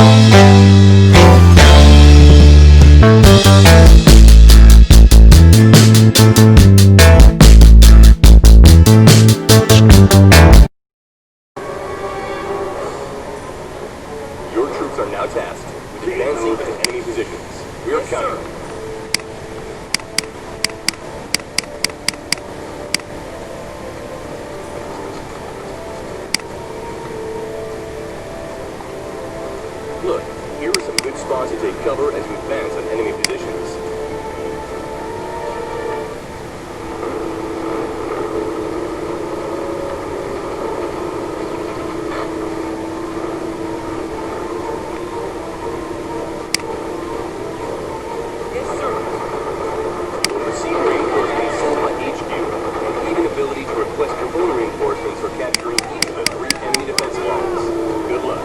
Your troops are now tasked with advancing to enemy positions. We are counter. Look, here are some good spots to take cover as you advance on enemy positions. Yes, sir. Receive reinforcements from H Q, and even ability to request your own reinforcements for capturing each of the three enemy defense lines. Good luck.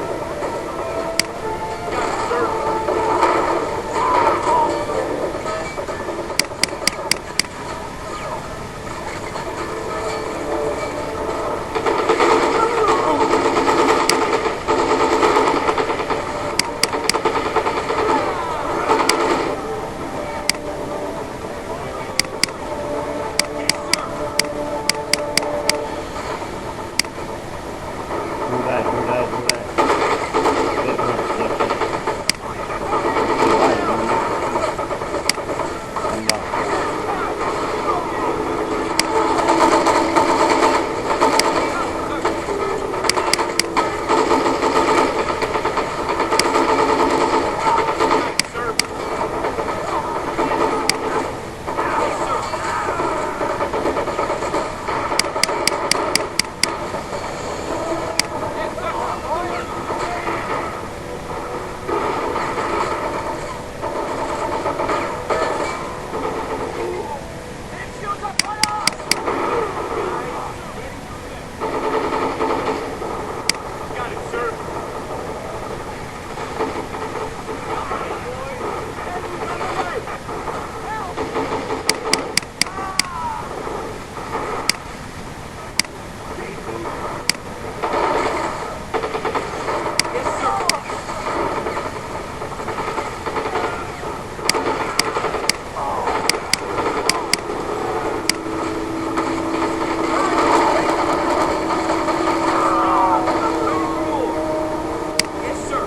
Yes, sir.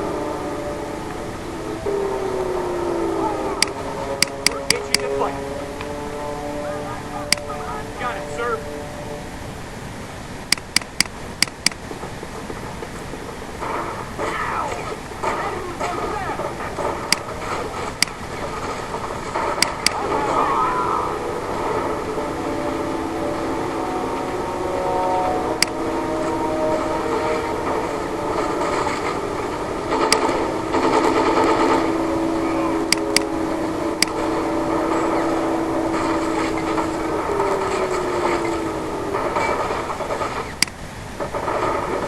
We're itching to fight. Got it, sir.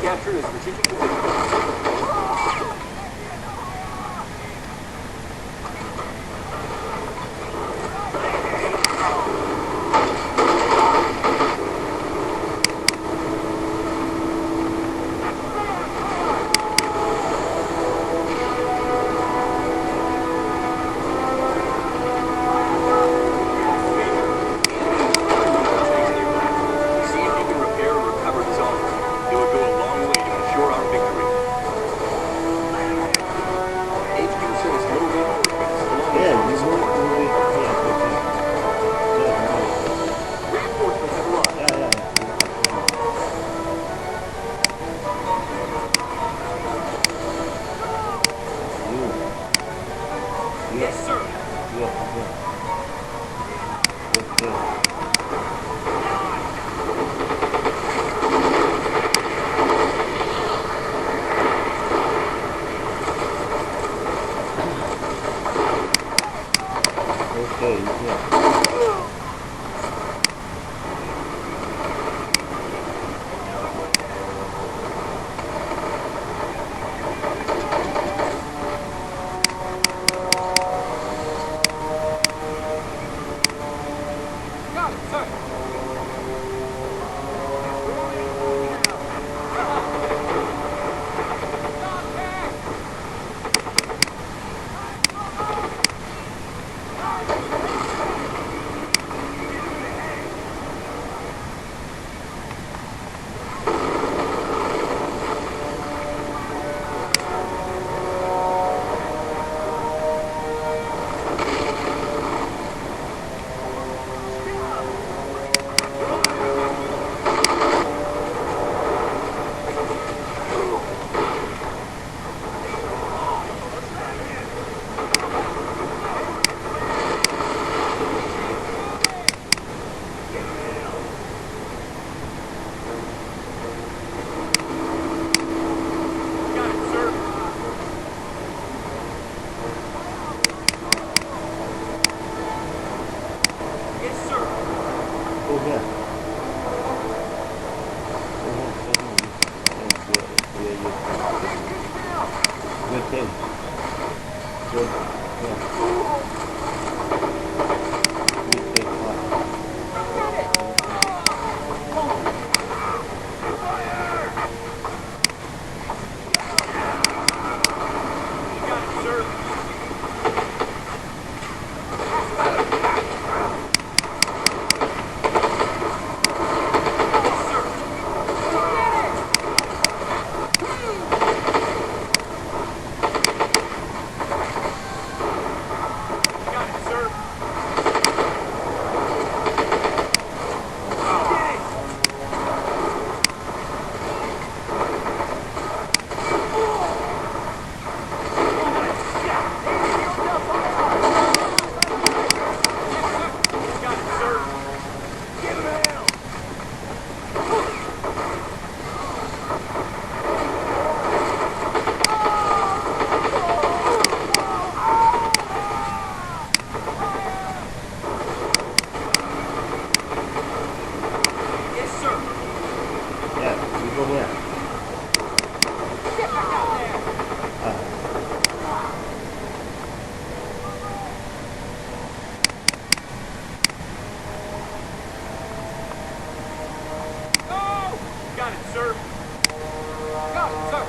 Capture the strategic position. See if you can repair or recover this armor. It would go a long way to ensure our victory. H Q sends more reinforcements along with armor support. Reinforcements have arrived. Yes, sir. Good thing. Good. Yeah. Good thing. Got it, sir. Got it, sir.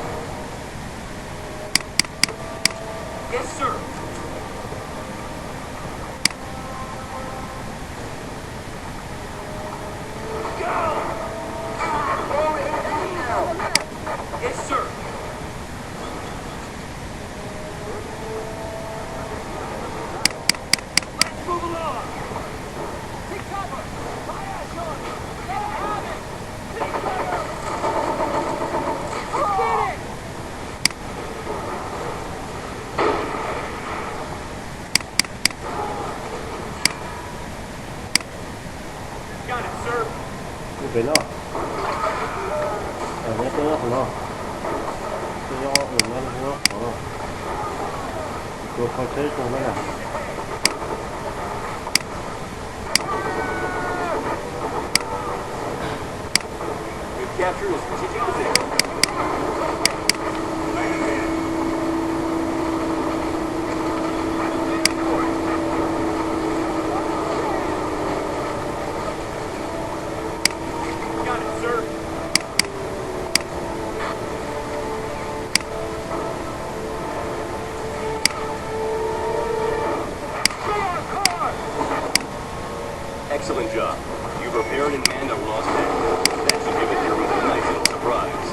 Yes, sir. Go! Yes, sir. Let's move along! Take cover! Fire, Sean! Let 'em have it! Take cover! Let's get it! Got it, sir. Mus pem no. Nyob toj qhov no. Toj nyob qhov no. Tua kho tsheb tso na. We've captured a strategic position. Got it, sir. Excellent job. You've repaired and manned a lost packet. That should give the Germans a nice little surprise.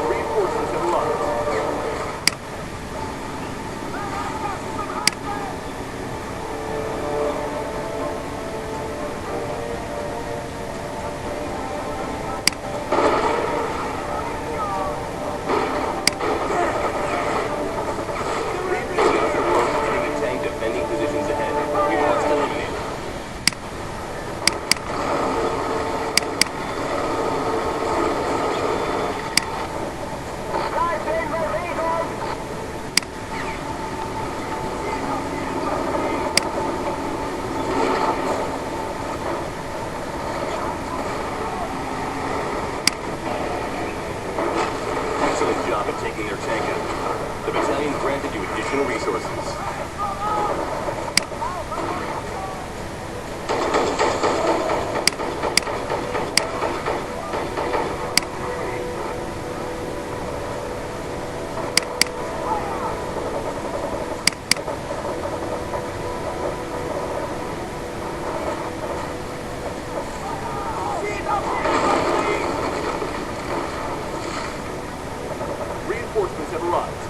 Reinforcements have arrived. Reinforcements have arrived. Enemy tank defending positions ahead. We must eliminate them. Excellent job at taking their tank out. The battalion granted you additional resources. Reinforcements have arrived.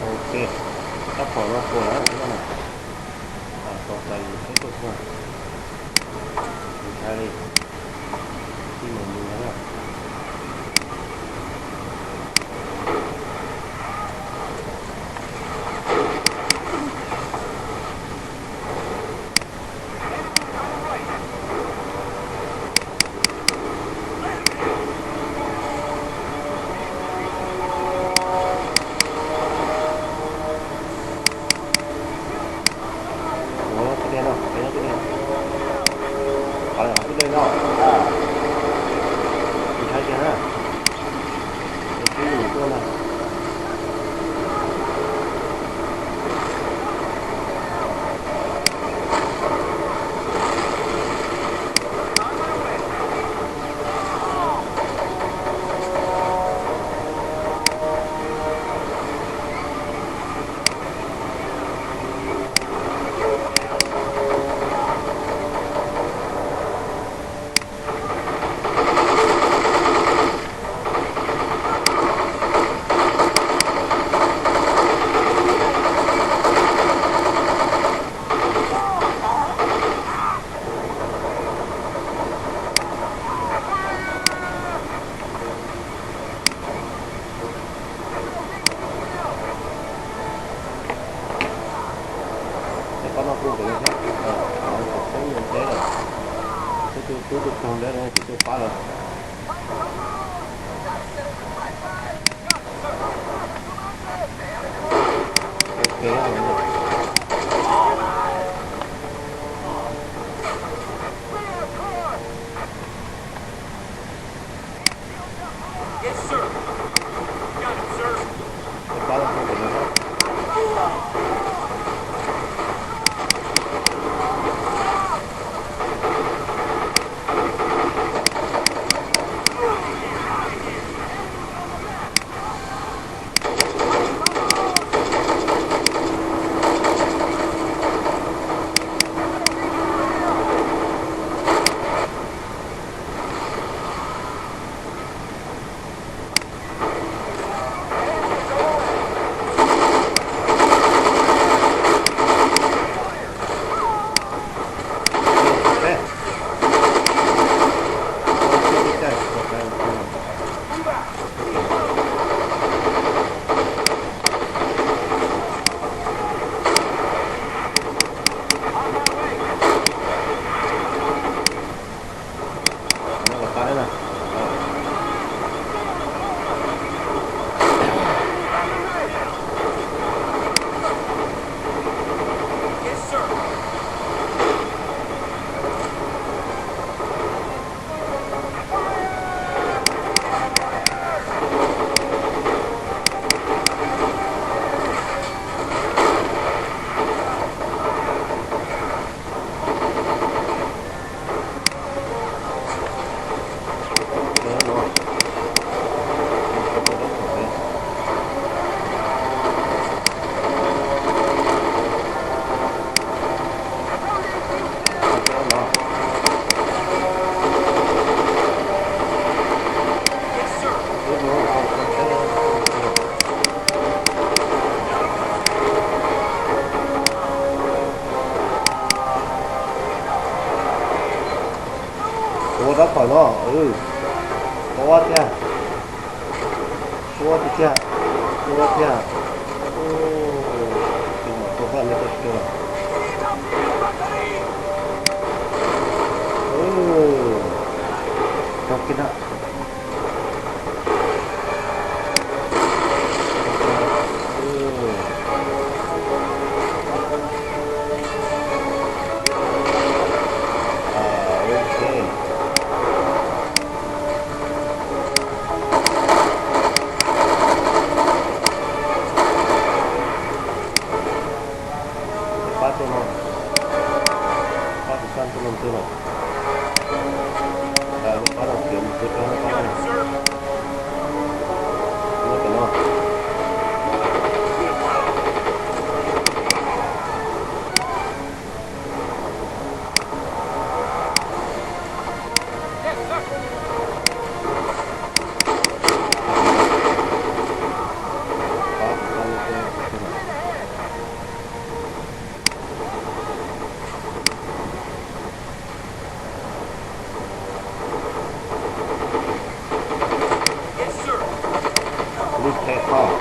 Ok, rab phom no puas lawm no. Tos txais yus tsheb tuaj txog. Ntshai li. Tij mus mus no na. Ntawd kuv tuaj pab los. Ok. Ua rab phom no, tob thiab, tob tiag thiab, tob thiab. Tus mas tau vaj li tau tso. Tau kiag na. Pab tej no, pab tus kab tus no tus no, pab no, pab no, pab no, pab no. Please take off.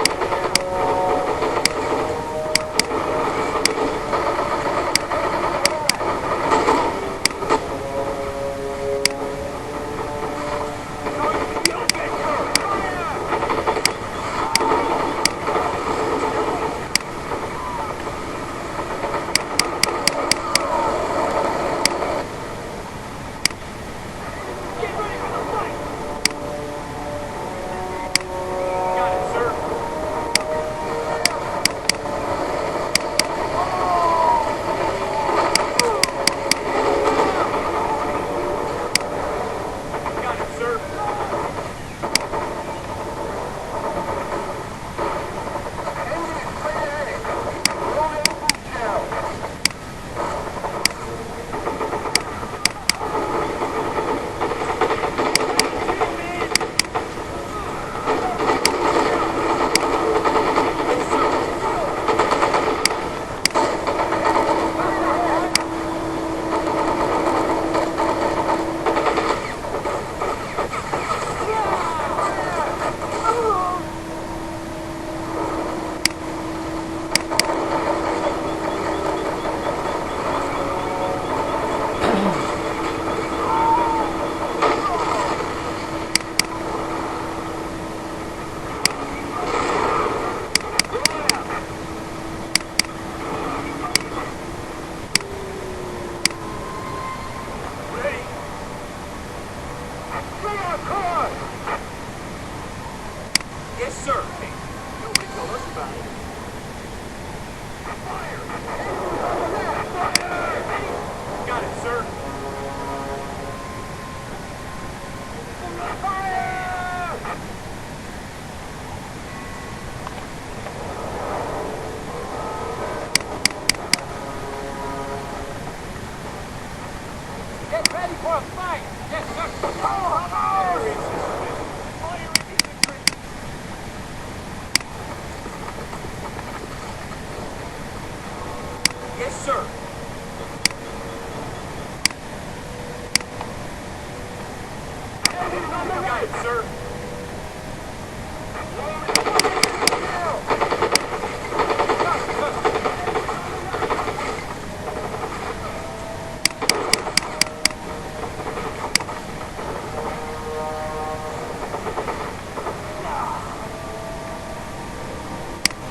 Sir. Hey, nobody told us about it. Fire! Fire! Got it, sir. Fire! Get ready for a fight! Yes, sir! Fire is this way! Fire is infantry! Yes, sir! Got it, sir!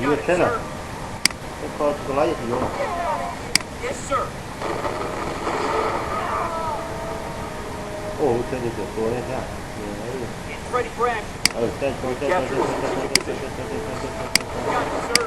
Ib teb lawm, teb ko tsis tau laib yuav. Yes, sir. Ua lub teb tus tua nej thiab. It's ready for action. Got it, sir.